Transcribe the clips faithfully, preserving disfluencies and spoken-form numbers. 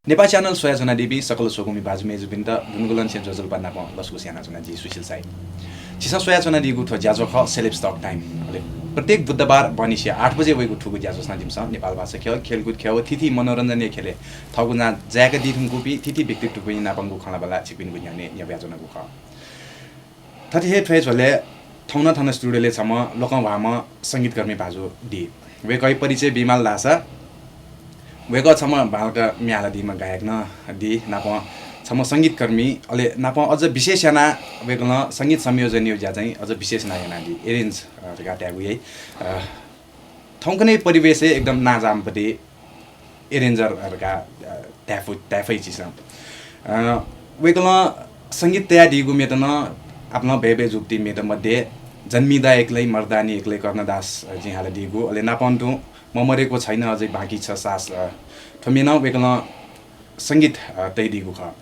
नेपाः च्यानल स्वयाच्वनादीपिं सकल स्वकुमि भाजु मय्जुपिन्त दुनुगलंनिसें ज्वजलपा नापं लसकुस यानाच्वना, जि सुशील साई। झीसं स्वयाच्वनादीगु थ्व ज्याझ्वः खः Celebs Talk Time। अले प्रत्येक बुधबार बहनिसिया आठ बजे वइगु थुगु ज्याझ्वलय् जिमिसं नेपाल भाषा ख्यः, खेलकुद ख्यः व थीथी मनोरञ्जनया ख्यलय् थःगु नां जाय्कादी धुंकूपिं थीथी व्यक्तित्वपिं नापंगु खँल्हाबल्हा छिकपिनिगु न्ह्यःने न्ह्यब्वयाच्वनागु खः। थथे हे थ्व हे झ्वलय् थौं नं थन studio-लय् छम्ह लोकंह्वाःम्ह संगीतकर्मी भाजु दी। वय्कःया परिचय बीमाल धाःसा वय्कः छम्ह बांलाक म्ये हालादीम्ह गायक नं दी, नापं छम्ह संगीतकर्मी, अले नापं अझ विशेष यानाः वय्कलं संगीत संयोजनया ज्या चाहिँ अझ विशेष यानाः यानादी, arrange, अ, धकाः धायेगु याइ। अ, थौंकन्हय् परिवेशय् एकदम नांजाःम्ह पति arranger धकाः, अ, धाये फु-, धाये फइ झीसं। अ, वय्कलं संगीत तयादीगु म्येत नं आपालं बय्बय् जूपिं म्येत मध्ये जन्मिँदा एक्लै, मर्दा नि एक्लै, कर्णदास, अ, जिं हालादीगु, अले नापं तुं ममरेको छैन अझै बाँकी छ सास, अ, थ्व म्ये नं वय्कलं संगीत, अ, तयादीगु खः।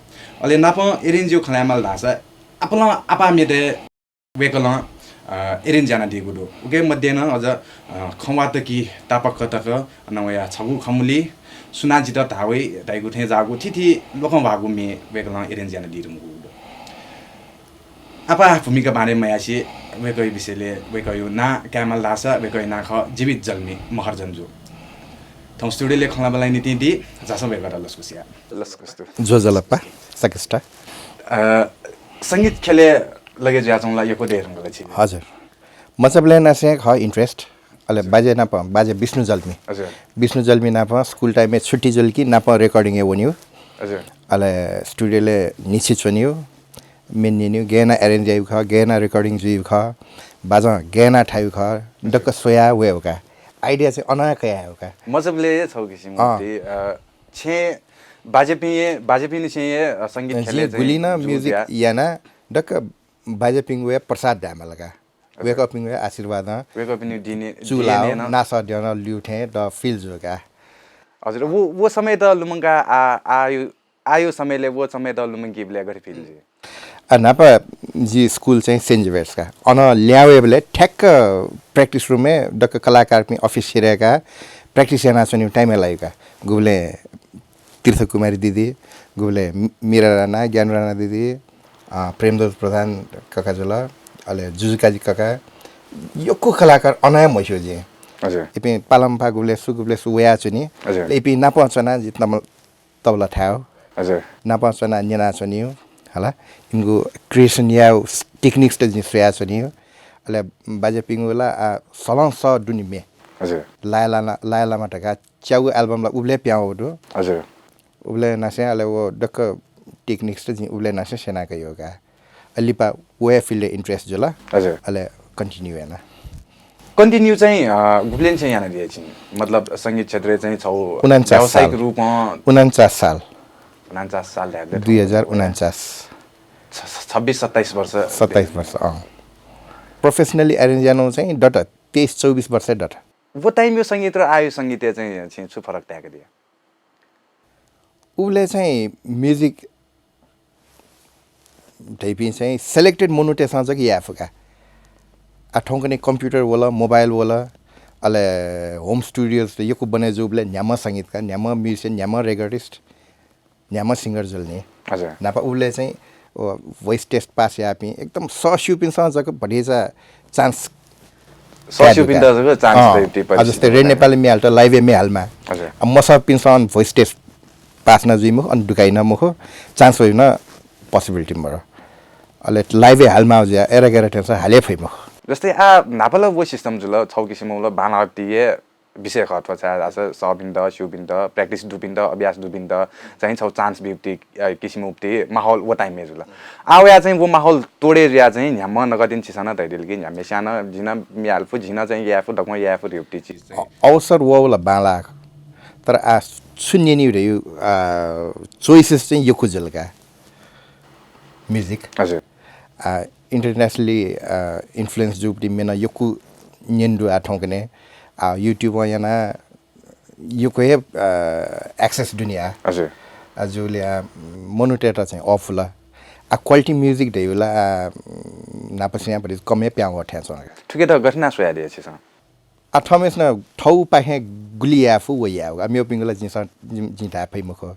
अले नापं arrange-या खँ ल्हायेमाल धाःसा आपालं आपाः म्येत वय्कलं, अ, arrange यानादीगु दु। उकिया मध्ये नं अझ, अ, खँ वात कि तापाक्क तक, अन वया छगू खमुली, सुनां जितः धाः वइ धइगु थें जाःगु थीथी लोकंह्वाःगु म्ये वय्कलं arrange यानादी धुंकूगु दु। आपाः भूमिका बारे मयासें वय्कःया विषयलय् वय्कःया नां कायेमाल धाःसा वय्कःया नां खः जीवित जल्मी महर्जन जु। थौं studio-लय् खँल्हाबल्हाया निंतिं दी, झासँ वय्कःयात लसकुस याये। लसकुस दु। ज्वजलपा, सकसितं। अ, संगीत ख्यलय् लगे जुयाच्वंगु ला यक्व दये धुंकल छि। हजुर। मचाबलय् नासें खः interest। अले हजुर। बाज्या नाप, बाज्या विष्णु जल्मी। हजुर। विष्णु जल्मी नाप school time-य् छुट्टी जुल कि नाप recording-य् वनीगु। हजुर। अले studio-लय् न्हिच्छि च्वनीगु, म्ये न्यनीगु, गय् यानाः arrange याइगु खः, गय् यानाः recording जुइगु खः, बाजं गय् यानाः थाइगु खः, दक्व स्वयाः वयेगु का। Idea चाहिँ अनं कयाः वयेगु का। मचाबलय् हे छगू किसिमं अँ। ति, अ, छेँ बाज्यापिं हे, बाज्यापिंनिसें हे, अ, संगीत ख्यलय् जिं चाहिँ गुलि नं जुल music जुया। याना दक्व बाज्यापिंगु हे प्रसाद धायेमाल का। अच्छा। वय्कःपिंगु हे आशीर्वादं वय्कःपिनि दिने, चूलाः दिने नं। नासः द्यनं ल्यू थें द feel जू का। हजुर, व, व समयत लुमंका आ, आयु, आयु समयलय् व समयत लुमंकीबलय् गथे feel जुइ? आ, न्हापा जि school चाहिँ Saint Xavier's का। अन ल्याहां वयेबलय् ठ्याक्क practice room-य् दक्व कलाकारपिं office सिधय्काः practice यानाच्वनीगु time हे लाइ का। गुबलें तीर्थ कुमारी दिदी, गुबलें मि-, मिरा राणा, ज्ञानु राणा दिदी, अ, प्रेमध्वज प्रधान कका जुल, अले जुजुकाजी कका, यक्व कलाकार अन हे म्हस्यू जिं। हजुर। इपिं पालंपाः गुबलें सु, गुबलें सु वयाच्वनी। हजुर। अले इपिं नाप च्वनाः जि तम-, तबला थायेगु। हजुर। नाप च्वनाः न्यनाच्वनीगु, हला। इमिगु creation यायेगु techniques त जिं स्वयाच्वनीगु। अले बाज्यापिंगु ला, आ, सलं सः दुनि म्ये। हजुर। लाय्‌लामा, लाय्‌लामा धकाः च्यागू album ला उबलय् पिहां वःगु दु। हजुर। उबलय् नासें अले व दक्व techniques त जिं उबलय् नासें स्यना कयागु का। अले लिपा व हे field-य् interest जुल। हजुर। अले continue याना। Continue चाहिँ, अ, गुबलेंनिसें यानादिया छिं? मतलब संगीत क्षेत्रय् चाहिँ छौ उनन्चास व्यावसायिक साल। रूपं उनन्चास साल। उनन्चास साल धायेबलय् दुई हजार उनन्चास। छ-, छ-, छब्बिस सत्ताइस वर्ष। सत्ताइस वर्ष, अँ। Professionally arrange यानागु चाहिँ दत, तेइस चौबिस वर्ष दत। व time-या संगीत र आःया संगीतय् चाहिँ छिं छु फरक ताय्‌कादिया? उबलय् चाहिँ music धइपिं चाहिँ selected मनूतय्‌सं जक याये फु का। आ, थौंकन्हय् computer वल, mobile वल, अले home studios त यक्व बने जूबलय् न्ह्याम्ह संगीतकार, न्ह्याम्ह musician, न्ह्याम्ह recordist, न्ह्याम्ह singer जुल नि। हजुर। न्हापा उबलय् चाहिँ, व voice test pass याःपिं, एकदम सःस्यूपिन्सं जक भतिचा chance सःस्यूपिन्त काय् दुका। जक chance अँ, दइपिं आ, जस्तै परिस्थिति रेडियो नेपालय् म्ये हालेत live-य् म्ये हालेमाः। हजुर। आ, मसःपिन्सं voice test pass नं जुइ मखु, अन दुकाइ नं मखु, chance वइगु नं possibility मरु। अले live-य् हालेमाः जुया एरा गेरा थेंसा हाले फइ मखु। जस्तै आ, न्हापा ला व system जुल, छौ किसिमं उबलय् बांलाःगु ति हे विषय खः थ्व, छाय् धाःसा सःपिन्त, स्यूपिन्त, practice दुपिन्त, अभ्यास दुपिन्त चाहिँ छौ chance बीगु ति, अ, किसिमं उबलय् माहौल व time-य् जुल। आ वया चाहिँ व माहौल तोडे जुया चाहिँ न्ह्याम्ह नकतिनि छिसं नं धयादिल कि न्ह्याम्हस्यां नं जिं नं म्ये हाले फु, जिं नं चाहिँ याये फु, दक्वं याये फु धइगु ति चिज चाहिँ। अ-, अवसर वःबलय् बांलाः, तर आ छु न्यनी धइगु, आ, choices चाहिँ यक्व जुल का। Music। हजुर। आ, internationally, आ, influence जूपिं म्ये नं यक्व न्यने दु आ थौंकन्हय्। आ, YouTube-य् याना यक्व हे, आ, access दु नि आ। हजुर। आ, जूगुलिं आ, मनूतय्‌त चाहिँ अःपुल। आ, quality music धइगु ला, आ, न्हापांनिसें भतिचा कम हे पिहां वःथें च्वं। थुकियात गथे याना स्वयादिया छिसं? आ, थःम्हस्यां थःपाखें गुलि याये फु व यायेगु। आ, मेपिंगु ला जिं, जिं धाये फइ मखु।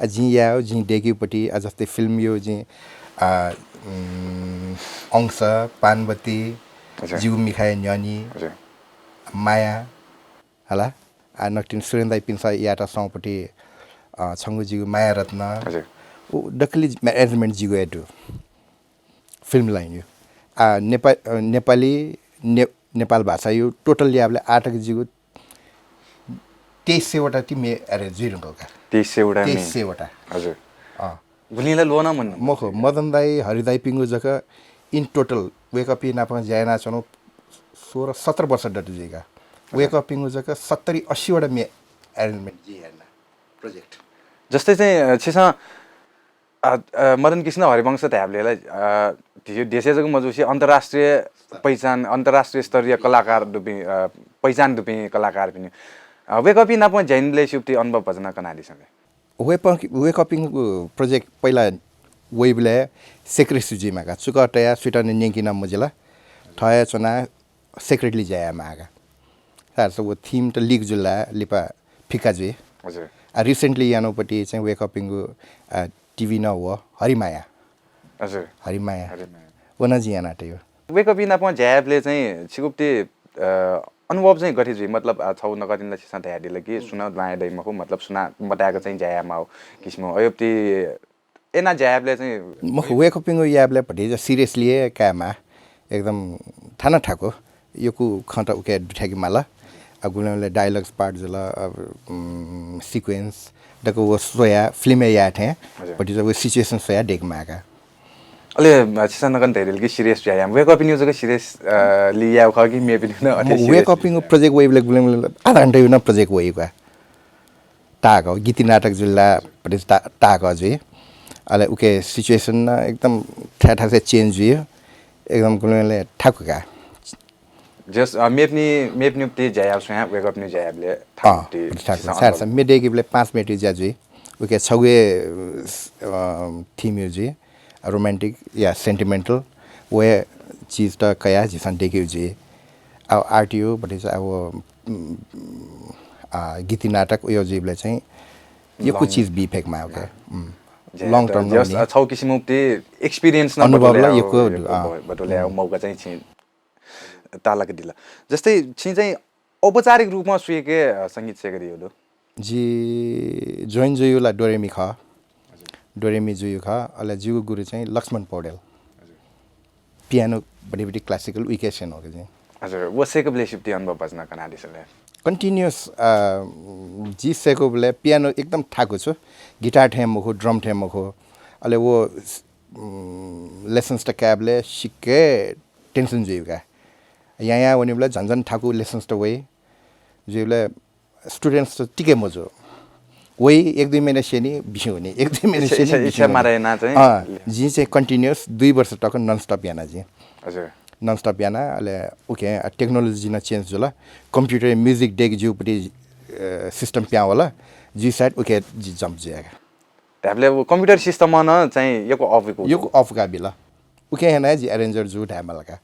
आ, जिं यायेगु, जिं दय्केगुपट्टि, आ, जस्तै फिल्मया जिं, आ, उम्, अंश, पानबत्ती, हजुर। जिगु मिखाया न्ह्यःने, हजुर। माया, हला, आ, नकतिनि सुरेन्द्र दाइपिन्सं यायेत स्वंगुपट्टि, अ, छंगु जिगु माया रत्न। हजुर। उ दकले management जिगु हे दु। फिल्म लाइनया। आ, नेपा-, अ, नेपाली, ने-, नेपाल भाषाया total यायेबलय् आःतक जिगु तेइस सय वटा ति म्ये arrange जुइधुंकल का। तेइस सय वटा म्ये। तेइस सय वटा। हजुर। अँ। गुलिं ला ल्वःमन। मखु, मदन दाइ, हरि दाइपिनिगु जक in total वय्कःपिं नाप ज्या यानाच्वनागु सोह्र सत्र वर्ष दत जुइ का। वय्कःपिनिगु जक सत्तरी अस्सी वटा म्ये arrangement जिं याना, project। जस्तै चाहिँ, अ, छिसं, अ, अ, मदन कृष्ण हरिवंश धायेबलय् ला, अ, झीगु देशय् जक मजुसे अन्तर्राष्ट्रिय पहिचान, अन्तर्राष्ट्रिय स्तरीय कलाकार दुपिं, अ, पहिचान दुपिं कलाकारपिनि, अ, वय्कःपिं नाप ज्या यानाबलय् छिगु अनुभव भचा कनादिसँ ले। वय्कः-, वय्कःपिनिगु project पहिला वइबलय् secrecy जुइमाः का। चुकः तयाः सुयातं नं न्यंके नं मजिल। थः हे च्वनाः secretly ज्या यायेमाः का। सायद व theme त leak जुल ला, लिपा फिक्का जुइ। हजुर। आ, recently यानागुपट्टि चाहिँ वय्कःपिनिगु, आ, TV नं वः, हरिमाया। हजुर। हरिमाया। हरिमाया। व नं जिं याना तयागु। वय्कःपिं नाप ज्या यायेबलय् चाहिँ छिगुपट्टि, अ, अनुभव चाहिँ गथे जुइ? मतलब, अ, छगू नकतिनि ला छिसं धयादिल कि सुं नं दुहां दइ मखु, मतलब सुनां मताय्क चाहिँ ज्या यायेमाःगु किसिम। अय्कूपट्टि यानाः ज्या यायेबलय् चाहिँ मखु, वय्कःपिनिगु यायेबलय् भतिचा seriously हे कायेमाः। एकदम थाना थाकु यक्व खँ त उके दुथ्याके माल। आ, गुबलें dialogues part जुल, अ, उम्, sequence दक्व व स्वयाः फिल्मय् याये थें हजुर। भतिचा व situation स्वयाः दय्केमाः का। अले, अ, छिसं नकतिनि धयादिल कि serious ज्या यायेमाः। वय्कःपिनिगु जक serious, अ, ली यायेगु खः कि मेपिनिगु नं अथे म-, serious वय्कःपिनिगु project वइबलय् गुबलें गुबलें आधा घण्टाया नं project वइ का। ताःगु, गीति नाटक जुल ला, भतिचा ता-, ताःगु जुइ। अले उके situation नं एकदम थाय् थासय् change जुइ। एकदम गुबलें गुबलें थाकु का। Just, अ, मेपिनि, मेपिनिगुपट्टि ज्या यायेबलय् स्वयाः वय्कःपिनिगु ज्या यायेबलय् अँ, थाकुपट्टि भतिचा थाकु। छिसं सार अनुभव। सा, म्ये दय्केबलय् पाँच मिनेटया ज्या जुइ। उके छगू हे, अ, theme जुइ, romantic या sentimental, व हे चिज त कयाः झीसं दय्केगु जुइ। आ, art या भतिचा आ, व, उम्, आ, गीति नाटक उयो जुइबलय् चाहिँ यक्व long। चिज बी फय्केमाः उके। उम्। ज्या long यायेत term नं just, वनी। अ, छगू किसिमगुपट्टि experience नं अनुभव ला बटुले यक्व, यक्व अँ। ब-, बटुले उम्। मौका चाहिँ छिं ताःलाकादिल। जस्तै छिं चाहिँ औपचारिक रूपमा सुयाके, अ, संगीत सय्कादियागु दु? जि join जुयागु ला डोरेमी खः। हजुर। डोरेमी जुयागु खः। अले जिगु गुरु चाहिँ लक्ष्मण पौडेल। हजुर। Piano भतिभति classical उइके स्यनागु जिं। हजुर, व सय्कबलय् छिगु अनुभव भचा कनादिसँ ले। Continuous, अ, जि सय्कबलय् piano एकदम थाकु छु। Guitar थें मखु, drum थें मखु। अले व, उम्, lessons त कायेबलय् सिक्क tension जुइगु का। यायां वनीबलय् झन झन थाकु lessons त वइ। जुइबलय् students त टिके मजू। वइ, एक दुई महिना स्यनी, बिस्युं वनी, एक दुई महिना इच्छा, स्यनी, इच्छा, बिस्युं इच्छा वनी। मारे याना चाहिँ अँ, जिं चाहिँ continuous दुई वर्ष तक non-stop याना जिं। हजुर। Non-stop याना, अले उके, अ, technology नं change जुल। Computer music दय्के ज्यूपट्टि, अ, system पिहां वल। जि सायद उके जि jump जुया का। धायेबलय् व computer system नं चाहिँ यक्व off का बिल। उके याना जि arranger जू धायेमाल का।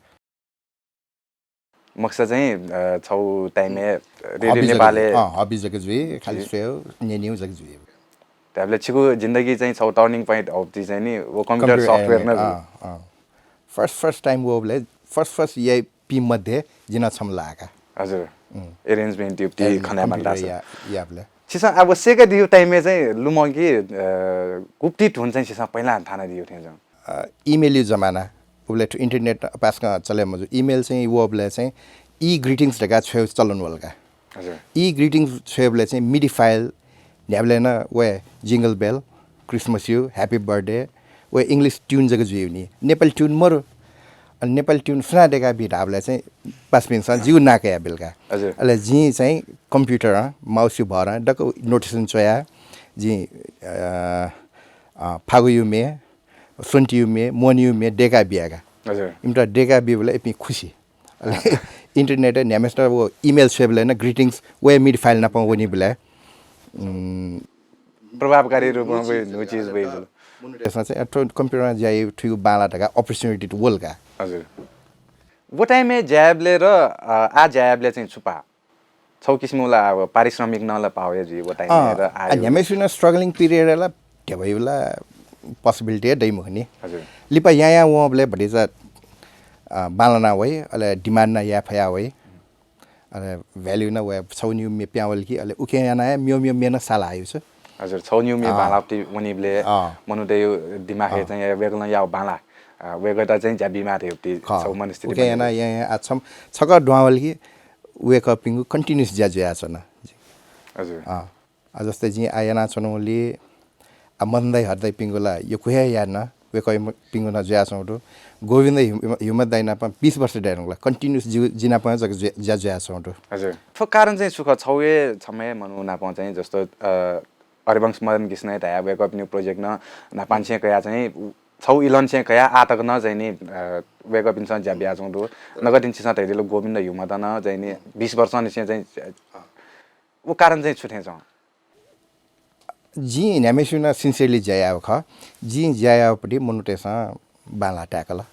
मखुसा चाहिँ, अ, छगू time-य् रेडियो hobby जक नेपालय् जुइ। अँ, hobby जक जुइ, खालि जुइ। स्वयेगु, न्यनेगु जक जुइ। धायेबलय् छिगु जिन्दगी चाहिँ छगू turning point of the चाहिँ नि, व computer computer software नं जुइ। अँ, अँ। First, first time वःबलय्, first, first याइपिं मध्ये जि नं छम्ह लाः का। हजुर। उम्। Arrangement याइपिं arrangement खने computer मालासा। या-, याबलय्। छिसं अब सय्कादिउ time-य् चाहिँ लुमं कि, अ, गुप्ति धुन चाहिँ छिसं पहिला थानादिउ थें जुल? अ, email या जमाना। उबलय् थ्व internet अपाय्सकं चले मजू। Email चाहिँ वःबलय् चाहिँ e-greetings धकाः छ्वयेगु चलन वल का। हजुर। E-greetings छ्वयेबलय् चाहिँ MIDI file न्ह्याबलें नं व jingle bell, Christmas या, happy birthday, व English tune जक जुइवनी। नेपाली tune मरु। अले नेपाली tune सुनां दय्का बी धाःबलय् चाहिँ पासापिन्सं जिगु नां कयाबिल का। हजुर। अले जिं चाहिँ computer-ं, mouse या भरं दक्व notation च्वया, जिं, अ, अ, फागु या म्ये, स्वन्ति या म्ये, मोहन या म्ये दय्का बिया का। हजुर। इमित दय्का बीबलय् इपिं खुसी। अले internet-य् न्ह्याम्हेसित व email छ्वयेबलय् नं greetings व MIDI file नाप वनीबलय्, उम्, प्रभावकारी रूपमा वइ, न्हू चिज वइ जुल। मनूतय्सं चाहिँ, अ, थ्व computer-ं ज्या याइ थुइगु बांला धकाः opportunity त वल का। हजुर। व time-य् ज्या याइबलय् र, अ, आः ज्या याइबलय् चाहिँ छु पाः? छगू किसिमं ला अब पारिश्रमिक नं ला पाः हे जुइ व time-य् अँ, र आः आ, न्ह्याम्हेसिनं struggling period ला ध्यबा वइबला possibility हे दइ मखु नि। हजुर। लिपा यां यां वंबलय् भतिचा, अ, बांलाना वइ, अले demand नं याये फया वइ। अले value नं वया, छौ निउ मे प्यावल कि, अले उके याना हे म्यौ म्यौ मे नं साला आयु छ। हजुर, छौ निउ मे अँ। बांलाउति वनिबले अँ। मनूतयु दिमाग हे अँ। चाहिँ वय्कलं याउ बांला। अ, वय्कत चाहिँ ज्या बिमा थे उति खः। छौ मनस्थिति उके याना या, या, आ, छम, छक द्वावल कि वय्कपिंगु continuous ज्या जुया छन। हजुर। अँ। आ, जस्तै जिं आ यानाच्वनागुली, आ, मदन दाइ हरि दाइपिंगु ला यक्व हे याना, वय्कःपिंगु नं जुयाच्वंगु दु। गोविन्द ह्यु-, ह्युमत दाइ नाप बीस वर्ष दयेधुंकल, continuous जि, जि नाप जक ज्या, ज्या जुयाच्वंगु दु। हजुर। थ्व कारण चाहिँ छु खः? छौ हे छम्ह हे मनू नाप चाहिँ जस्तो, अ, हरिवंश मदन कृष्ण हे धया, वय्कःपिनि project नं नापांछें कया चाहिँ, छौ इलंछें कया आ तक नं चाहिँ नि, अ, वय्कःपिन्सं ज्या बियाच्वंगु दु। नकतिनि छिसं धयादिल गोविन्द ह्युमत नं चाहिँ नि बीस वर्षनिसें चाहिँ, अ, व कारण चाहिँ छु थें च्वं? जिं न्ह्याम्हेसिनं sincerely ज्या याःगु खः। जिं ज्या याःगुपट्टि मनूतय्सं बांलाः ताय्कल।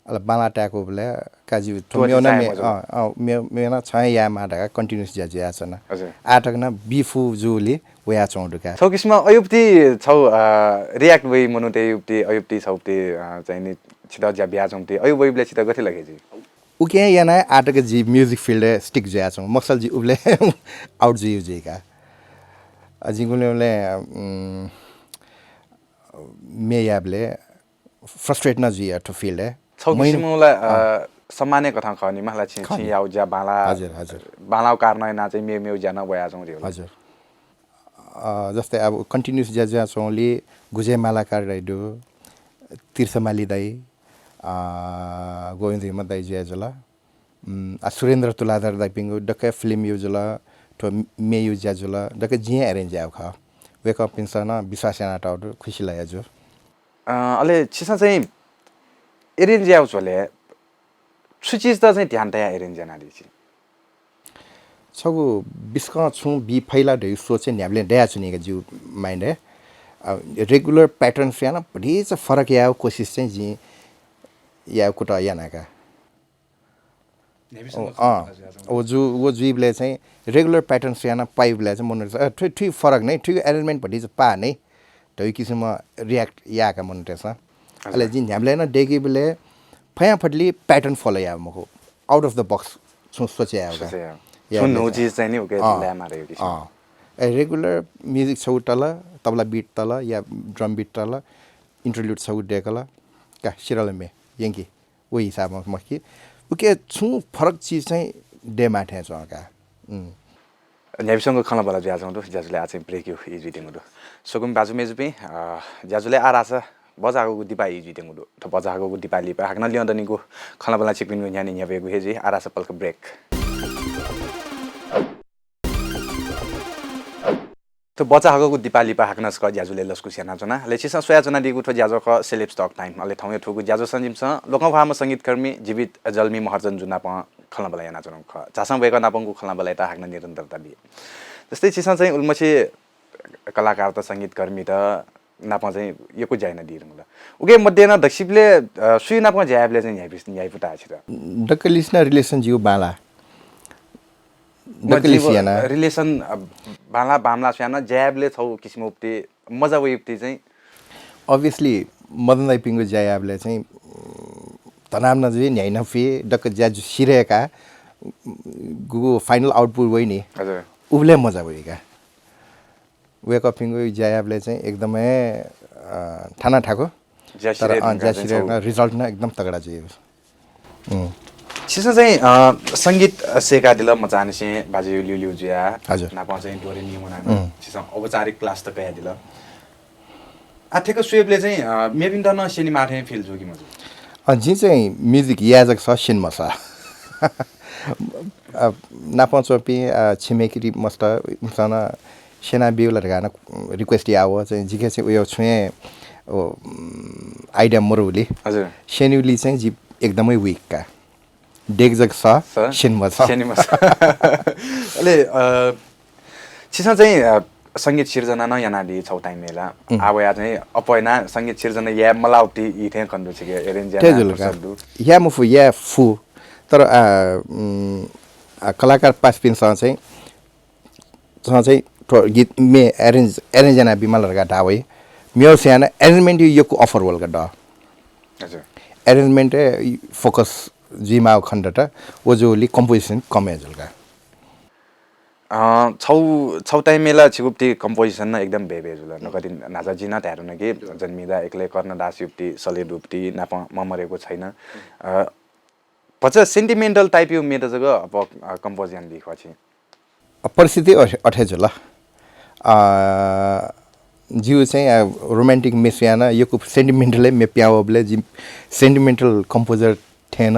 अले बांलाः ताय्कूबलय् काजि थ्व त्वःते म्येनं चाहे मे-, मजू। अँ, अँ, मे-, मेनं छं हे याये माः धकाः continuous ज्या जुयाच्वन। हजुर। आः तक नं बी फु जूगुलिं वयाच्वंगु दु का। छौ किसिमं अयुपति छौ, अ, react वइ मनूतय् अयुपति, अयुपति छौपति, अ, चाहिँ नि छितः ज्या बियाच्वंपति अयु वइबलय् छितः गथे लगे जुइ? उकिं यानाः आः तक जि music field-य् stick जुयाच्वं। मखुसा जि उबलय् out जुइ जुइका। अ, जिं गुबलें, उम्, मे यायेबलय् frustrate नं जुइ थ्व field-य्। छौ किसिमं ला, अ, अँ। सम्मानय् कथं खः नि, मला छिं, खः नि। छिं याउ ज्या बांला, हजुर, हजुर। बांलाउ कारणं यानाः चाहिँ मेउ मेउ ज्या नं वयाच्वं रे। हजुर। अ, जस्तै अब continuous ज्या जुयाच्वंगुलिं गुजय मालाकार दाइ दु, तीर्थ माली दाइ, अ, गोविन्द ह्युमत दाइ जुया जुल। उम्, आ, सुरेन्द्र तुलाधर दाइपिंगु दक्व film यु जुल, थ्व मे यु ज्या जुल, दक्व जिं arrange याउ खः। वय्कःपिन्सं नं विश्वास यानातःगु दु, खुसी लया जु। अ, अले छिसं चाहिँ arrange याउ झ्वलय् छु चिजत चाहिँ ध्यान तयाः arrange यानादी छि? छगू बिस्कं छुं बी फइ ला धइगु सोच चाहिँ न्ह्याबलें दयाच्वनीगु जिउ mind-य्। अ, regular pattern स्वयाः नं भतिचा फरक यायेगु कोसिस चाहिँ जिं यायेगु कुतः याना का। न्ह्याबलें अँ, व जु-, व जुइबलय् चाहिँ regular pattern स्वयाः नं पाइबलय् चाहिँ मनूत, अ, थुइ, थुइ फरक नै, थुइगु arrangement भतिचा पाः नै। धइगु किसिमं react याः का मनूतय्सं। हजुर। अले जिं न्ह्याबलें नं दय्केबलय् फयांफट्लि pattern follow याये मखु, out of the box छुं सोचे याये का। सोचे याये। या छुं ले न्हू का। चिज चाहिँ नि उके अँ। लाये मारे किसिम। अँ। ए, regular music छगू तल, तबला beat तल या drum beat तल, interlude छगू दय्कल, का सिरल मे यंकी। व हिसाबं मखु कि उके छुं फरक चिज चाहिँ दयेमाः थें च्वं का। उम्। न्ह्याबिस्युंगु खँल्हाबल्हा जुयाच्वंगु दु, ज्याझ्वलय् आः चाहिँ break यु ई जुइत्यंगु दु। स्वकुमि भाजु मय्जुपिं, अ, ज्याझ्वलय् आः धाःसा भचा हाकःगु दिपा ई जुइत्यंगु दु। थ्व भचा हाकःगु दिपा लिपा हाकनं लिहां दनिगु खँल्हाबल्हा छिकपिनिगु न्ह्यःने न्ह्यब्वयेगु हे जुइ। आः धाःसा पलख break। थ्व भचा हाकःगु दिपा लिपा हाकनं छकः ज्याझ्वलय् लसकुस यानाच्वना। अले छिसं स्वयाच्वनादीगु थ्व ज्याझ्वः खः Celebs Talk Time। अले थौंया थुगु ज्याझ्वलं जिमिसं लोकंह्वाःम्ह संगीतकर्मी जीवित जल्मी महर्जन जु नाप खँल्हाबल्हा यानाच्वनागु खः। झासँ वय्कः नापंगु खँल्हाबल्हायात हाकनं निरन्तरता बी। जस्तै छिसं चाहिँ उलिमछि कलाकारत, संगीतकर्मीत नाप चाहिँ यक्व ज्या यानादी धुंकल। उके मध्ये नं दक्वसिबलय्, अ, सुया नाप ज्या यायेबलय् चाहिँ न्ह्याइपुता छित? दक्वलिसे नं relation जिगु बांला। दक्वलिसे याना। Relation, अ, बांला बांमला स्वयां नं ज्या यायेबलय् छौ किसिमं उपति मजा वइ उपति चाहिँ? Obviously, मदन दाइपिंगु ज्या यायेबलय् चाहिँ, उम्, तनाव नं जुइ, न्ह्याइ नं फुइ, दक्व ज्या जु सिधय्का, उम्, गुगु final output वइ नि, हजुर। उबलय् मजा वइ का। वय्कःपिंगु ज्या यायेबलय् चाहिँ एकदमै, अ, थाना थाकु। ज्या तर, सिधय् अँ, धुंकाः ज्या चाहिँ सिधय् छौ। Result नं एकदम तगडा जुइ। उम्। छिसं चाहिँ, अ, संगीत, अ, सय्कादिल, मचांनिसें बाज्यायु ल्यूल्यू जुया, हजुर। नाप चाहिँ डोरेमी वनाः नं उम्। छिसं औपचारिक class त कयादिल। आ, थेक स्वयेबलय् चाहिँ, अ, मेपिन्त नं स्यनेमाः थें feel जू कि मजू? अ, जिं चाहिँ music याये जक सः, स्यने मसः। अ, नाप च्वंपिं, अ, छिमेकी मस्त, इमिसं नं स्यनाब्यु ला धकाः नं request याव, चाहिँ जिके चाहिँ उयो छुं हे, ओ, उम्, idea मरुबलय्। हजुर। स्यनेबलय् चाहिँ जि एकदमै weak का। देख जक सः, सः। स्यने मसः। स्यने मसः। अले, अ, छिसं चाहिँ, अ, संगीत सिर्जना नं यानादी छौ time-य् ला। उम्। आ वया चाहिँ अप्वः याना संगीत सिर्जना याये मलाउति ई थें खने दु छिके, arrange याना जुल का। फुर्सद दु। याये मफु, याये फु। तर, अ, उम्, अ, कलाकार पासापिन्सं चाहिँ चं चाहिँ प्र- गीत मे एरेन्ज एरेन्ज याना बिमाल धकाः धावै। म्यौ स्याना एरेन्जमेन्ट यक्व अफर वल का द। हजुर। एरेन्जमेन्ट फोकस जुइमाव खण्डत। व जुली कम्पोजिसन कम जुल का। अ, छौ छौ टाइमय् ला छिगुप्ति कम्पोजिसन न एकदम बेबे जुल। नकति नाचा जिन धायेधुन कि जन्मिदा एक्लै कर्णदास युप्ति सले दुप्ति नाप ममरेको छैन। अ, भचा सेन्टिमेन्टल टाइप यु मेत जग अब कम्पोज यान दिखवा छि। परिस्थिति अठे जुल। जिउ चाहिँ रोमान्टिक मेसु याना यक्व सेन्टिमेन्टलै मे प्यावबले जि सेन्टिमेन्टल कम्पोजर थें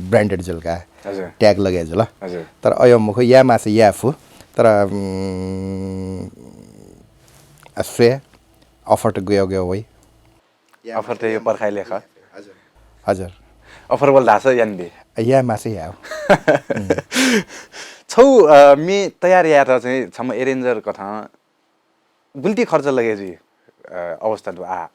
ब्रान्डेड जुल का। हजुर। ट्याग लगे जुल। हजुर। तर अयो मुख या मास या फु। तर स्वया अफर त गयो गयो वै। अफर त यो पर्खाइ लेखा। हजुर। अफर बल धास यान दि। या मास या। छौ मे तयार यात चाहिँ छम एरेन्जर कथं गुल्ती खर्च लगे जुइ अवस्था दु आ।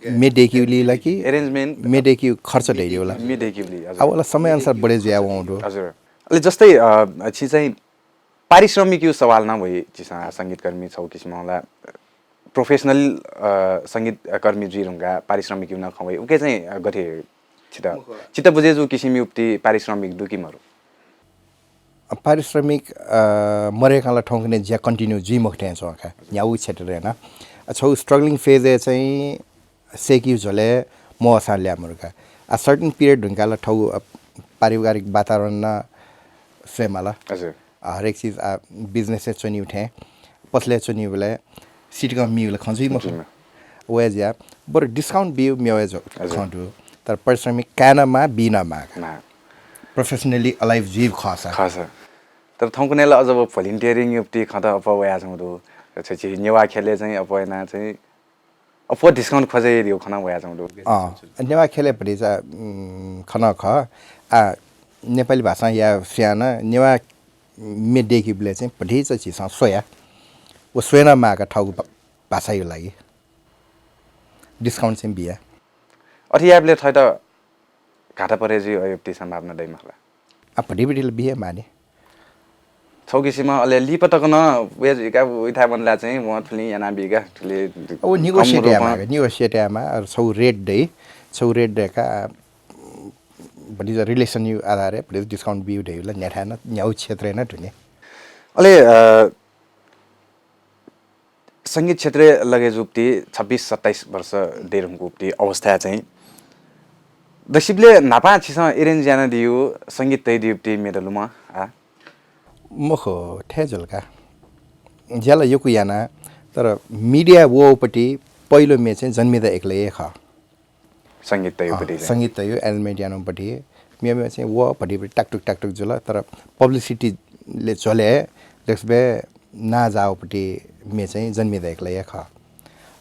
मे देखिउली ला कि एरेन्जमेन्ट मे देखिउ खर्च ढेरिउला। मे देखिउली। अब वाला समय अनुसार बढे जुया वौँ दु। हजुर। अले जस्तै छि चाहिँ पारिश्रमिक यु सवाल न वइ चिसा संगीतकर्मी छौ किसिम होला। प्रोफेसनल संगीतकर्मी जुइ रुंगा पारिश्रमिक यु न खवइ उके चाहिँ गथे छित चित्त बुझे जु किसिम युप्ति पारिश्रमिक दु कि मरु। पारिश्रमिक मरेकाला ठौकने ज्या कन्टिन्यू जुइ मखु थें च्वं का। न्याउ क्षेत्र ना छौ स्ट्रगलिङ फेज चाहिँ सेकिउ झोले मवसां ल्या मरुका। आ सर्टेन पिरियड ढुंकाला ठौ पारिवारिक वातावरण न स्वयमाला। हजुर। हरेक चिज आ बिजनेस च्वनिउ थें पसले च्वनिउ बेले सिटिकं मिउले खँ जुइ मखु। वया ज्या बरु डिस्काउन्ट बिउ मेवे जो खँ दु। तर पारिश्रमिक कान मा बिन मा प्रोफेसनली अलाइभ जुइ खसा। खसा। तर थौंकनेला अझ भोलिन्टियरिङ युप्ति खत अप वया छौँ दु। छि नेवा खेले चाहिँ अप वयना चाहिँ अप डिस्काउन्ट खोजे दिउ खना वया छौँ दु। नेवा खेले भतिचा खन ख आ नेपाली भाषा या स्यान नेवा मे देखिबले चाहिँ भतिचा झिसं स्वया। व स्वयना माका ठगु भाषा यु लागि डिस्काउन्ट चाहिँ बिया। अथे याबले थैत घाटा परे जुइ अयुक्ति सम्भावना दै मखला। आ भति भति बिया माने। छौ किसिम अले लिप तक न वे जुइका उइथा मनला चाहिँ वं थुलि याना बिगा थुलि। ओ निगोसिएट यामा निगोसिएट यामा छौ रेट दै छौ रेट दैका भति रिलेसन आधार भति डिस्काउन्ट बिउ दैला न्याठा न न्याउ क्षेत्र न धुने। अले संगीत क्षेत्र लगे जुप्ति छब्बिस सत्ताइस वर्ष देर हुँकुप्ति अवस्था चाहिँ दसिबले न्हापा छिसं एरेन्ज याना दियु संगीत तै दियुप्ति मेदलुमा आ। मखो थे जुलका ज्याला यकु याना। तर मिडिया वोपट्टि पहिलो मे चाहिँ जन्मिदा एक्लै ख। संगीत तयुपट्टि संगीत तयु एरेन्जमेन्ट यानुपट्टि म्यम्य चाहिँ व भटिपट्टि टाकटुक टाकटुक जुल। तर पब्लिसिटीले झोले लेक्सबे ना जाओपट्टि मे चाहिँ जन्मिदा एक्लै ख।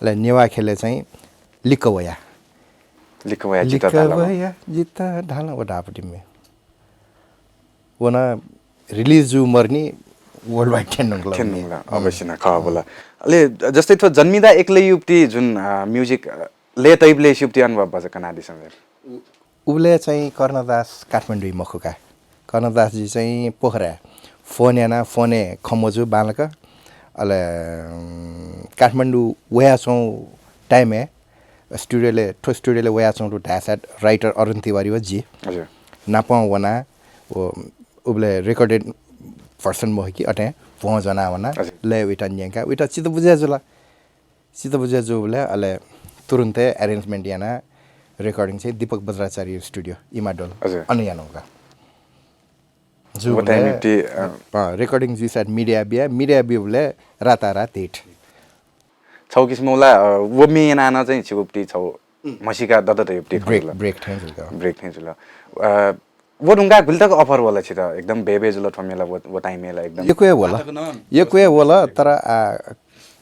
अले नेवा खेले चाहिँ लिक्क वया लिक्क वया जित धाल। वया जित धाल व धापट्टि मे वना रिलिज जु मर्नी वर्ल्ड वाइड थ्यान नुंगल थ्यान नुंगल। अवश्य न खः बोला। अले जस्तै थ्व जन्मिदा एक्लै युप्ति जुन म्युजिक ले तैबले युप्ति अनुभव बज कनादिसं। उबले चाहिँ कर्णदास काठमाडौँ मखुका। कर्णदासजी चाहिँ पोखरा फोन याना फोने खमजु बालक। अले काठमाडौँ वया छौँ टाइमय् स्टुडियोले थ्व स्टुडियोले वया छौँ धायसा राइटर अरुण तिवारी व जी। हजुर। नापं वना व उबले रेकर्डेड भर्सन मोह कि अटे भुवं जना वना। लय उइटा न्यंका उइटा चित बुझे जुला। चित बुझे जुबले अले तुरुन्तै एरेन्जमेन्ट याना रेकर्डिङ चाहिँ दीपक बज्राचार्य स्टुडियो इमाडोल। अन यानुका जु रेकर्डिङ जुइसा मिडिया बिया मिडिया बिबले रातारात हिट। छौ किसिमला व मे याना न चाहिँ छिगुप्ति छौ म्हसिका दत तयुप्ति ब्रेक ब्रेक थें जुल। ब्रेक थें जुल। व ढुंगा गुलि तक अफर वल छित एकदम बेबे जुल थ्व मेला व टाइम मेला एकदम। यक्वे वल। यक्वे वल। तर आ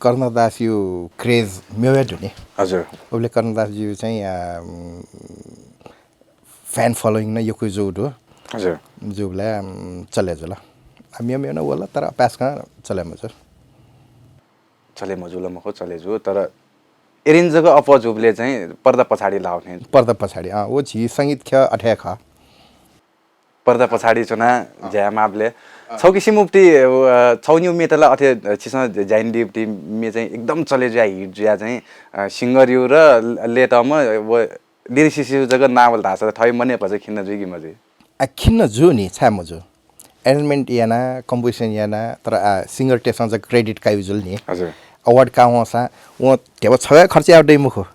कर्णदास यु क्रेज मेवे दुने। हजुर। उबले कर्णदास यु चाहिँ आ फ्यान फलोइङ न यक्वे जु दु। हजुर। जुबले चले जुल। आ मेव मेव न वल तर पास का चले मजु। चले मजुल मखो चले जु तर एरेन्ज जक अप जुबले चाहिँ पर्दा पछाडि लाउ थें। पर्दा पछाडि अँ व झी संगीत ख्य अथे ख। पर्दा पछाडि चुना ज्या माबले छौ किसिम उपति, अ, छौ निउ मेत ला अथे, अ, छिसं जाइन दी उपति मे चाहिँ एकदम चले जुया, hit जुया चाहिँ, अ, singer यु र लेतम व lyricist यु जक नावल धासा थै मने भज खिन्न जुइ कि मजुइ? आ, खिन्न जु नि, छाय् मजु? Arrangement याना, composition याना, तर आ, singer तेसं जक credit कायु जुल नि। हजुर। Award का वंसा, व ध्यबा छवे खर्च याव दै मुखु।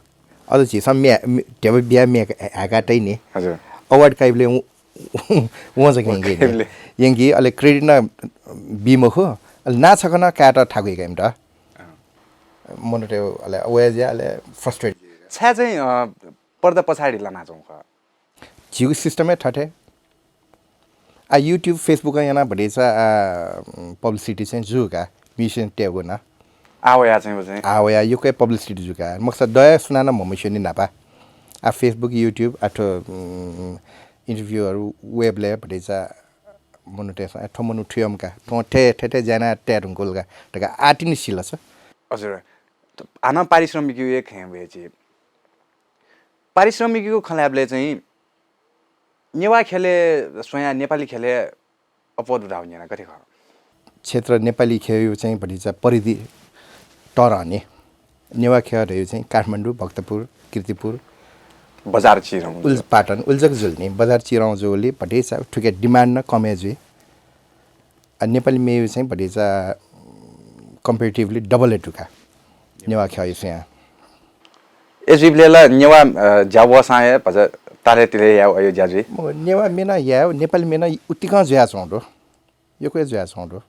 अझ झीसं म्या-, म्या-, ध्यबा बिया म्या हाका तै नि। हजुर। Award काइबले उ-, उ-, वं जक यंकी नि। काइबले। यंकी, अले credit न बी मखु, अले ना छकन कायत थाकुइ काइम त। अँ। मनूत अले अवया ज्या, अले frustrate। छाय् चाहिँ, अ, पर्दा पछाडि लाना जाउँ ख। झीगु system हे थथे। आ, YouTube, Facebook याना भतिचा, आ, publicity चाहिँ जु का, musician तेगु ना। आवया चाहिँ व चाहिँ। आवया युके publicity जु का। मक्सा दया सुनाना ममुस्यनि नापा। आ, Facebook, YouTube, आ, थ्व, उम्, interview हरु web ले भतिचा मनूतेसं, ए, थ्व मनू थुयम का। थ्व थे, थे, थे ज्याना ते धुंकुल का। तका आतिनि सिलस। हजुर। त आना पारिश्रमिक यु एक हें वेची। पारिश्रमिकको खँल्हाबलय् चाहिँ नेवाः ख्यलय् स्वयां नेपाली ख्यलय् अप्वः दुधाः हुन्यना गथे खः? क्षेत्र नेपाली ख्यलय् चाहिँ भतिचा परिधि तरहने। नेवाः ख्यः धयु चाहिँ काठमाडौँ, भक्तपुर, कीर्तिपुर, बजार चिरौँ। उल-, पाटन, उल्जक जुल नि, बजार चिरौँ जुली भतिचा थुके demand न कमे जुइ। आ, नेपाली मेयु चाहिँ भतिचा comparatively double हे दुका। नेवाः ख्यः स्वयां। ए जुइबले ला नेवाः, अ, ज्या वःसां हे भचा तारे तिले या अयो ज्या जुइ। म नेवाः मेना या, नेपाली मेना उतिकं जुया छौं दु। यक्व जुया छौं दु।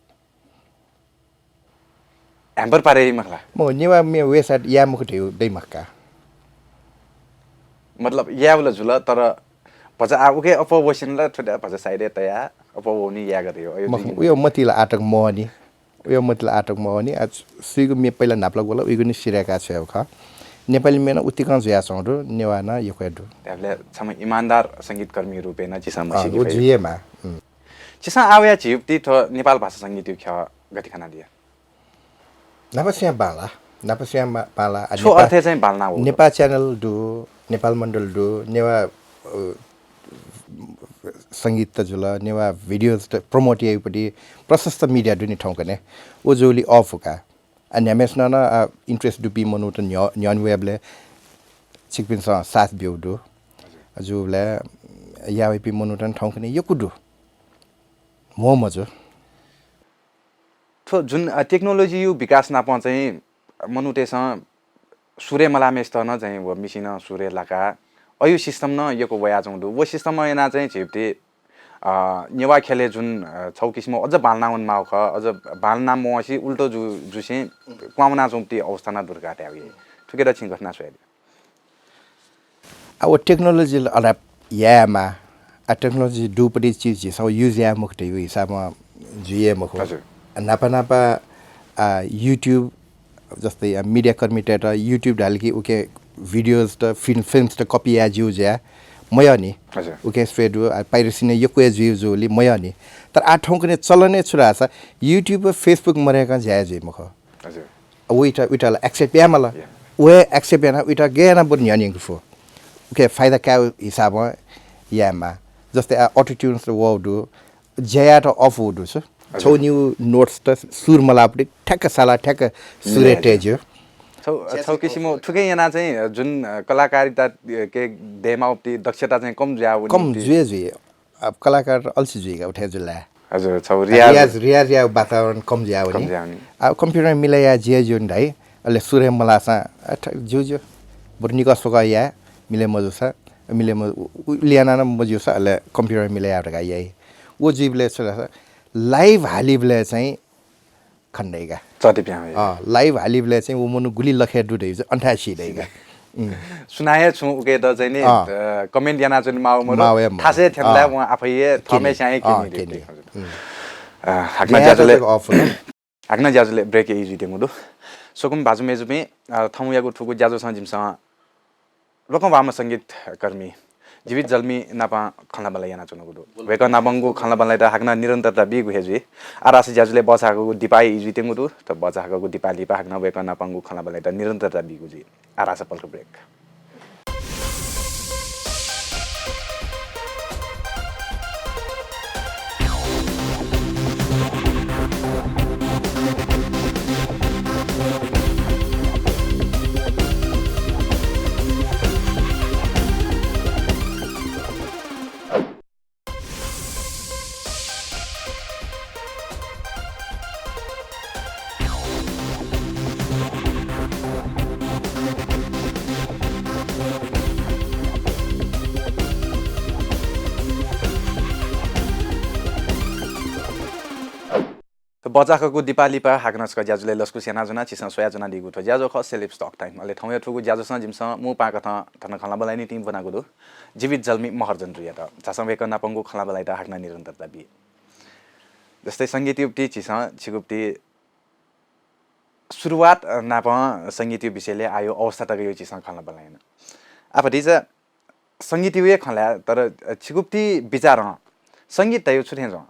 Hamper पारे मखला। म नेवाः मे website या मुख दै मखका। मतलब, या वल जुल, तर भचा आ उके अप्वः वसिन ला थुदा भचा side तया, अप्वः वनी यागत यो, अयो मख-, जुइ। उयो मतिला आटक मवनी। उयो मतिला आटक मवनी। आ, सुइगु मे पहिला नापला गोला, उइगु नि सिराका छ्वया खः। नेपाली मेना उतिकं जुया छौं दु, नेवाः न यक्व दु। त्याबले छम्ह इमानदार संगीतकर्मी रूपे न छिसं अँ, मसिकी उ फइ। जुये मा। उम्। छिसं आवया झिउप्ति थ्व नेपाल भाषा संगीत यु ख्यः गति खना दिया? नापस्यां बांला, नापस्यां मा-, बांला। आ, छो नेपा-, अर्थे चाहिँ बांला ना हो। नेपा channel दु, नेपाल मण्डल दु, नेवा, अ, संगीत त जुल, नेवा videos त promote याइपति प्रशस्त media दु नि थौंकने। उ जुली अफ का। आ, न्ह्याम्हेसिनं न, आ, interest दुपी मनूत न्ह्य-, न्ह्यन वेबले छिकपिन्सं साथ ब्यु दु। जुबले यावैपी मनूतन थौंकने यक्व दु। मो मजु। थ्व जुन, अ, technology यु विकास नापं चाहिँ मनूतेसं सुरे मलामेस्त न चाहिँ व मिसिन सुरे लाका अयु system न यक्व वया जौं दु। व system याना चाहिँ झिप्ति, अ, नेवा ख्यले जुन, अ, छौ किसिम अझ बालना वन माउ ख, अझ बालना मोसी उल्टो जु, जुसे क्वामना जौंपति अवस्था न दुर्गा त्यावी। थुके द छिं घटना स्वया दि। आ, व technology ल अडाप्ट यायेमा, आ, technology दुपट्टि चिज झीसं use याये मखुत यु हिसाबमा जुये मखु। हजुर। आ, नापा नापा, आ, YouTube जस्तै, आ, media कर्मीतय्त YouTube धाल कि उके videos त, फिल्म, films त copy याये ज्यू ज्या मयः नि। हजुर। उके स्प्रेड उ, आ, piracy ने यक्व जुइ जुली मयः नि। तर आ थौंकने चलने छु धाःसा YouTube व Facebook मरेकं ज्या जुइ मखु। हजुर। उइटा, उइटा ला accept यायेमाल। या। उहे accept याना उइटा गय् याना बरु न्ह्यःने यंके फु। उके फाइदा काये हिसाबं यायेमा। जस्तै आ, auto tunes त वः दु, ज्या यायेत अफ दु छु। हजुर। छौ निउ notes त सुर मलापट्टि ठ्याक्क साला ठ्याक्क सुरे मिले तये ज्यू। छौ, छौ किसिम थुके याना चाहिँ जुन, अ, कलाकारिता, अ, के देमा उपति दक्षता चाहिँ कम जुया वनी कम उपति। जुए जुए। अब कलाकार अल्छी जुइका उठे जुला। हजुर, छौ रियाज। रियाज, रियाज या वातावरण कम जुया वनी। कम जुया वनी। अब computer मिले या जिया जुन धाइ, अले सुरे मलासा, अ, ठ-, ज्यू, ज्यू। बरु निका सोका या, मिले मजुसा, मिले म-, उ, उ, लियाना न मजुसा, अले computer मिले या धका याइ। उ जुइबले छु धाःसा, live हालिबले चाहिँ खन्दैगा। चटे प्यां है। अँ, live हालिबले चाहिँ उ मनु गुली लखे दु दै, अन्था सी दैगा। उम्। सुनाये छु उके त चाहिँ नि, अँ। अ, comment याना चाहिँ माउ मरु। माउ या मरु। थासे थेनला अँ। उहाँ आफै थमे स्याए अँ, के नि। अ, हाकना ज्याजुले, अफ। हाकना ज्याजुले break ए जुइतेंगु दु। सोकुम भाजु मेजुपिं, अ, थौंयागु थुगु ज्याजुसं जिमिसं रोकं वाम संगीतकर्मी जीवित जल्मी नापं खँल्हाबल्हा यानाच्वनागु दु। वय्कः नापंगु खँल्हाबल्हायात हाकनं निरन्तरता बीगु हे जुइ। आरास ज्याजुले बचाहाकःगु दिपाय् ई जुइतेंगु दु। त बचाहाकःगु दिपाय् लिपा हाकनं वय्कः नापंगु खँल्हाबल्हायात निरन्तरता बीगु जुइ। आरास पलख break। पचाखःगु दिपालिपा हाकनं छकः ज्याझ्वलय् लसकुस यानाच्वना, छिसं स्वयाच्वनादीगु थ्व ज्याझ्वः खः Celebs Talk Time। अले थौंया थुगु ज्याझ्वसं जिमिसं मू पाकथं थन खँल्हाबल्हा यानाः तिनि ब्वनागु दु, जीवित जल्मी महर्जन रुयात। झासँ वय्कः नापंगु खँल्हाबल्हायात हाकनं निरन्तरता बी। जस्तै संगीतयागु प्रति झीसं छिगु प्रति सुरुवात, अ, नापं संगीतयागु विषयलय् आःयागु अवस्था तकयागु झीसं खँल्हाबल्हा याना। आः भतिचा संगीतयागु हे खँ ल्हाये, तर, अ, छिगु प्रति विचारं संगीत धयागु छु थें च्वं?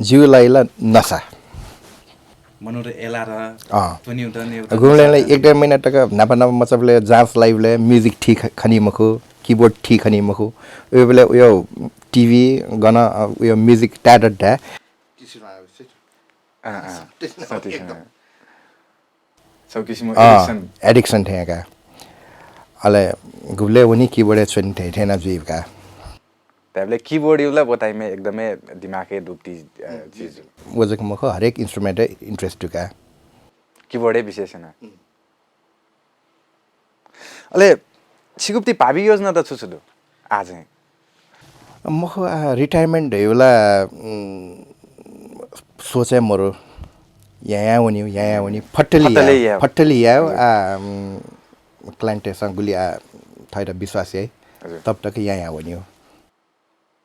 जिगु लागि ला नसा। मनूत एलार अँ। त्वनेगु त नेगु त गुबलें नसा। एक डेढ महिना तक न्हापा न्हापा मचाबलय् जाँच लाइबलय् music ठीक खनी मखु, keyboard ठीक खनी मखु। उबलय् उयो TV गन, अ, उयो music ताय् दत धाये। अँ, अँ। सत्य छौ किसिमं अँ, addiction। Addiction थें का। अले गुबलय् वनी keyboard-य् च्वनी थें, थें याना जुइ का। धायेबलय् keyboard-यागु ला व time-य् एकदमै दिमागय् दुब्ति, अ, चिज। व जक मखु, हरेक instrument-य् interest दु का। Keyboard-य् विशेष याना। अले छिगु प्रति भावी योजना त छु छु दु आः चाहिँ? मखु, आ, retirement धयागु ला, उम्, सोचय् मरु। यायां वनी, यायां वनी। फट्टलि फट्टलि याये। याये। फट्टलि याये, हजुर। आ, उम्, client-य्सं गुलि आ, थःत विश्वास याइ। हजुर। तब तक यायां वनी।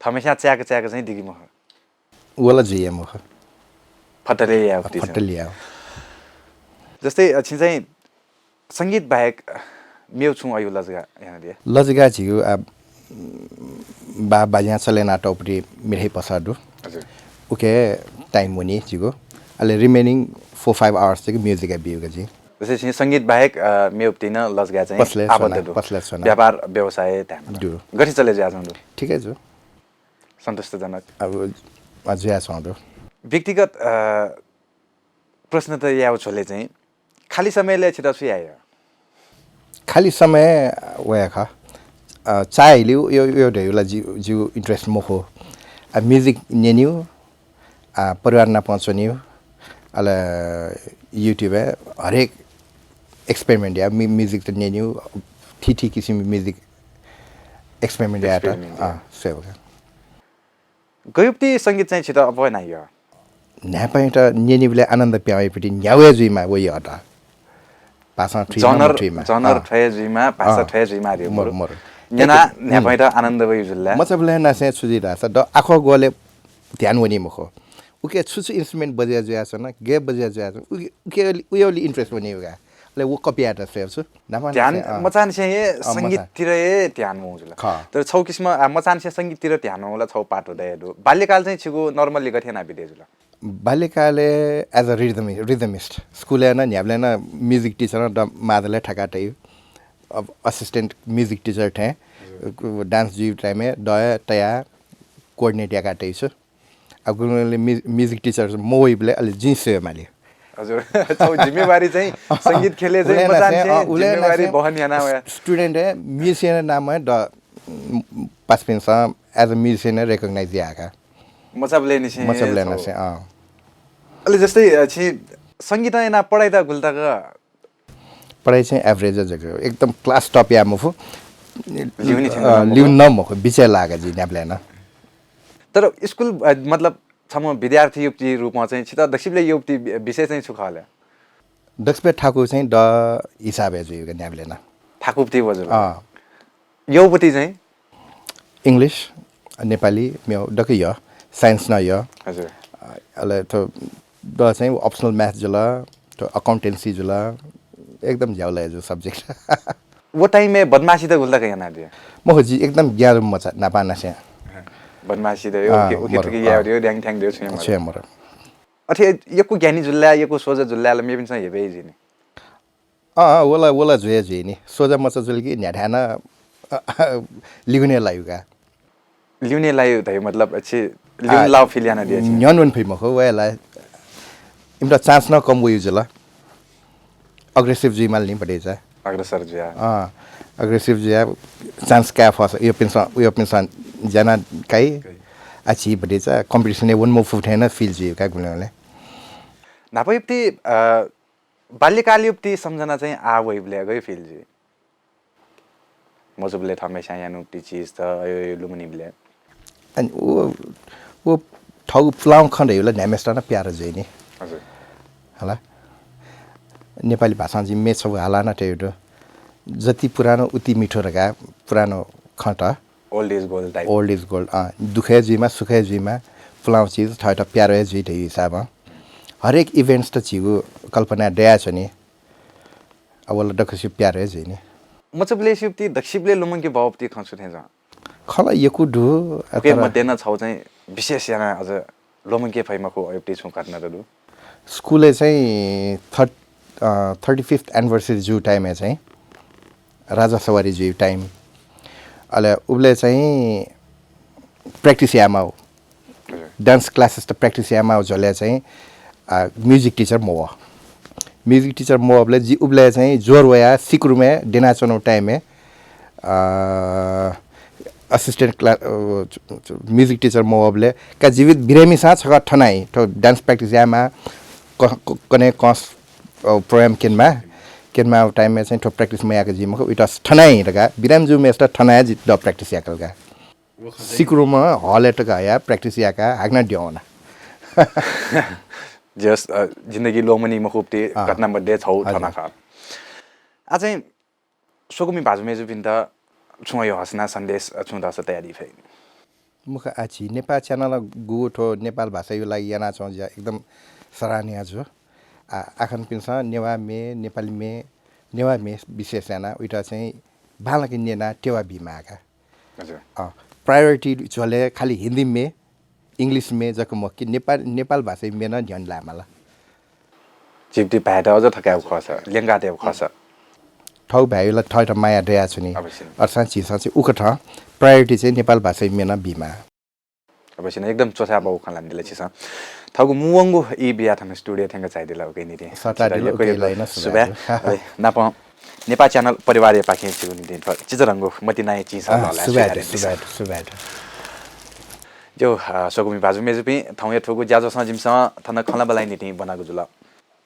थम्हस्यां चाय्क चाय्क चाहिँ दिगी मखु। व ला जुइ हे मखु। फट्टलि याये फट्टलि याये। जस्तै, अ, छिं चाहिँ संगीत बाहेक मेगु छुं अय् लजगाः यानादिया? लजगाः झीगु, आ, बा, बाज्यां चले यानातःगु मिथाय् पसः दु। हजुर। उके time वनी झीगु। अले remaining four five hours जक music-य् बिउगु जिं। जस्तै छिं संगीत बाहेक, अ, मेगु प्रति नं लजगाः चाहिँ पसलय् आबद्ध स्वना, दु। पसलय् स्वना। व्यापार व्यवसाय धायेमाल। दु। गथे चले जुयाच्वंगु दु? ठिकै छु। सन्तुष्टजनक। अब, अ, जुयाच्वंगु दु। व्यक्तिगत, अ, प्रश्न त यायेगु झ्वलय् चाहिँ खाली समयलय् छितः छु याये? खाली समय वया खः। अ, चाःहिलेगु यो, यो धयागु ला जि, जिगु interest मखु। आ, music न्यनेगु, आ, परिवार नाप च्वनेगु, अले YouTube-य् हरेक experiment या, मि-, music त न्यनेगु, थीथी किसिम music experiment यायेत, experiment या। अँ, स्वयेगु। गय् प्रति संगीत चाहिँ छितः अप्वः यानाः यः? न्हाय्पायात न्यनेबलय् आनन्द पिहां वइगु प्रति न्ह्यागु हे जुइमाः व यःत। भाषां थुइमा genre, मथुइमा। Genre अँ। थ्व हे जुइमाः, भाषा अँ। थ्व हे जुइमाः धइगु मरु, मरु। मरु। न्यनाः एक, न्हाय्पायात आनन्द वइगु जुल ला? मचाबलय् नासें छु जुइ धाःसा द आखः ग्वलय् ध्यान वनी मखु। उके छु छु instrument बजय् जुयाच्वन, गय् बजय् जुयाच्वन, उके, उके, उय् ओलि interest वनीगु का। अले व copy यायेत स्वयेगु छु। न्हापा ध्यान नासें, अँ। मचांनिसें हे अँ, मचां। संगीततिर हे ध्यान वंगु जुल। खः। तर छौ किसिमं, आ, मचांनिसें संगीततिर ध्यान वंगु ला छौ पाठ दये दु। बाल्यकाल चाहिँ छिगु normally गथे यानाः बिते जुल? बाल्यकालय् as a rhythmi-, rhythmist। स्कुलय् नं, न्ह्याबलें नं music teacher-ं द मादलय् थाका तइ। अब assistant music teacher थें, हजुर। Dance जुइ time-य् दया तया coordinate याका तइ छु। अब गुरुङले मि-, music teacher मवइबलय् अले जिं स्वये माली। हजुर, छौ जिम्मेवारी चाहिँ संगीत ख्यलय् चाहिँ उले नासें, मचांनिसें अँ, उले जिम्मेवारी नासें वहन याना वया। Student हे musician नाम हे द, पासापिन्सं as a musician recognize याका। मचाबलय् निसें हे मचाबलय् छौ। नासें, अँ। अले जस्तै, अ, छि संगीत याना पढाइ त गुलि तक पढाइ चाहिँ average जक, एकदम class top या मफु। लिउने थिएन अ, नं मखु। लिउने नं मखु, बिचय् लागा जि न्ह्याबलें नं। तर स्कुल, अ, मतलब, छम्ह विद्यार्थी युवती रूपमा चाहिँ छित दक्वसिबलय् युवती वि-, विषय चाहिँ छु खः ले? दक्वसिबलय् थाकु चाहिँ द हिसाबय् जुइगु न्ह्याबलें नं। थाकुपति वजुल। अँ। यौपति चाहिँ? English, नेपाली, म्यौ, दक्व यः, science नं यः। हजुर। अ, अले थ्व द चाहिँ optional math जुल, थ्व accountancy जुल, एकदम झ्याउ लाया जु subject। व time-य् बदमासी त गुलि तक यानादिया? मखु, जि एकदम ज्ञान मचा, न्हापांनिसें। बदमासी त यो, अँ, उके, उके मरु, थुके अँ। यायो, यो ड्याङ ठ्याङ दियो, छुं हे मरु। छुं हे मरु। अथे यक्व ज्ञानी जुल ला, यक्व सोझा जुल ला, मेपिन्सं हेपे जुइ नि। अँ, वला, वला जुया जुइ नि। सोझा मचा जुल कि न्ह्याथाय् नं, अ, अ, लिउने लायु का। लिउने लायु धइ मतलब, अच्छे, आ, लिउने लाउ feel यानादिया छि। न्ह्यःने वने फइ मखु, वया ला। इमित chance नं कम वयु जुल। Aggressive जुइ माल नि भतिचा। अग्रसर जुया। अँ, aggressive जुया, chance काये फस, उयोपिन्सं, उयोपिन्सं ज्याना काइ। काइ। आ, छि भतिचा competition-य् वने मफु थें नं feel जुइ का गुलिं वले। न्हापा युवती, अ, बाल्यकाल युवती सम्झना चाहिँ आ वइबलय् गयु feel जुइ? मजुबलय् थम्हस्यां यानु ति चिज त अयो, अयो लुमनिबलय्। अनि व, व थःगु पुलांगु खँ धइबलय् न्ह्याम्हेसित नं प्यारो जुइ नि। हजुर। हला। नेपाली भाषां जिं म्ये छगू हाला नं तयागु दु। जति पुरानो उति मिठो धकाः पुरानो खँ त। Old is gold type। Old is gold, अँ, दुःख हे जुइमा, सुख हे जुइमा, पुलांगु चिज थःत प्यारो हे जुइ धइगु हिसाबं। हरेक events त झीगु कल्पनाय् दयाच्वनी। अब व ला दक्वसिबय् प्यारो हे जुइ नि। मचाबलय् सिबति दक्वसिबलय् ल्वःमंके बहःपति खँ छु थें जुं? खँ ला यक्व दु, उके तर मध्ये नं छगू चाहिँ विशेष यानाः अझ ल्वःमंके फइ मखु अय्‌पति छुं घटना त दु? स्कुलय् चाहिँ थर्ट-, अ, thirty fifth anniversary जू time-य् चाहिँ राजा सवारी जुइ time। अले उबलय् चाहिँ practice यायेमाः। हजुर। Dance classes त practice यायेमाः झ्वलय् चाहिँ, आ, music teacher मवः। Music teacher मवःबलय् जि उबलय् चाहिँ ज्वर वयाः sick room-य् द्यनाच्वनागु time-य्, आ, assistant cla-, अ, music teacher मवःबलय् का जीवित बिरामीसां छकः थनाइ, थ्व dance practice यायेमाः, क-, क-, कन्हय् कं, अ, program क्यनेमाः, क्यनेमाःगु time-य् चाहिँ थ्व practice मयाक जुइ मखु, उइत थनाइ धकाः बिरामी जूम्हेसित थनाइ जि द practice याकल का। Sick room-य् hall-य् तक हयाः practice याकाः हाकनं द्यं वना। Just, अ, जिन्दगी ल्वःमनी मखुपति अँ। घटना मध्ये छगू हजुर। थन खः। आः चाहिँ स्वकुमि भाजु मय्‌जुपिन्त छुं अय् हसना सन्देश, अ, छुं दःसा तयादी फइ? मुख आछि नेपाः channel गु थ्व नेपाल भाषाया लागि यानाच्वं ज्या एकदम सराहनीय जू। आ, आखनपिन्सं नेवाः म्ये, नेपाली म्ये, नेवाः म्ये विशेष यानाः उइत चाहिँ बांलाक न्यनाः तेवा बीमाः का। हजुर। अँ, priority झ्वलय् खालि हिन्दी म्ये, English म्ये जक मखु कि नेपाल, नेपाल भाषाया म्ये नं न्ह्यःने लायेमाल। झीपिं भाय्‌त अझ थकायेगु खःसा, ल्यंकातयेगु खःसा। थःगु भाय्‌या ला थःत माया दयाच्वनी। अवश्य। अथेसां झीसं चाहिँ उकथं priority चाहिँ नेपाल भाषाया म्ये नं बीमाः। अवश्य नं, एकदम च्वछाय् बांगु खँ ल्हानादिल छिसं। थःगु मुंवंगु ई बियाः थन studio थ्यंक झायादिल, उकिया निंतिं सत्ता छितः दिल, यक्व उकिया यक्व लागि नं सुभाय् सुभाय्। दु। अले नापं नेपाः channel परिवारया पाखें छिगु निंतिं थ्व चिजरंगु मतिनाया चिंसा अँ, लःल्हाय् सुभाय् दु, स्वीकार यानादिसँ। सुभाय् दु, सुभाय् दु। ज्यू, अ, स्वकुमि भाजु मय्‌जुपिं, थौंया थुगु ज्याझ्वलं जिमिसं थन खँल्हाबल्हाया निंतिं ब्वनागु जुल।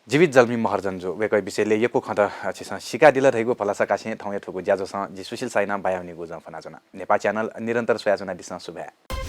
जीवित जलमि महर्जन जु, वय्‌कःया विषयलय् यक्व खँत, अ, छिसं सीकादिल धइगु भलसा कासें थौंया थुगु ज्याझ्वलं जि सुशील साइनं बाया वनीगु जं फ्वनाच्वना। नेपाः channel निरन्तर स्वयाच्वनादिसँ, सुभाय्।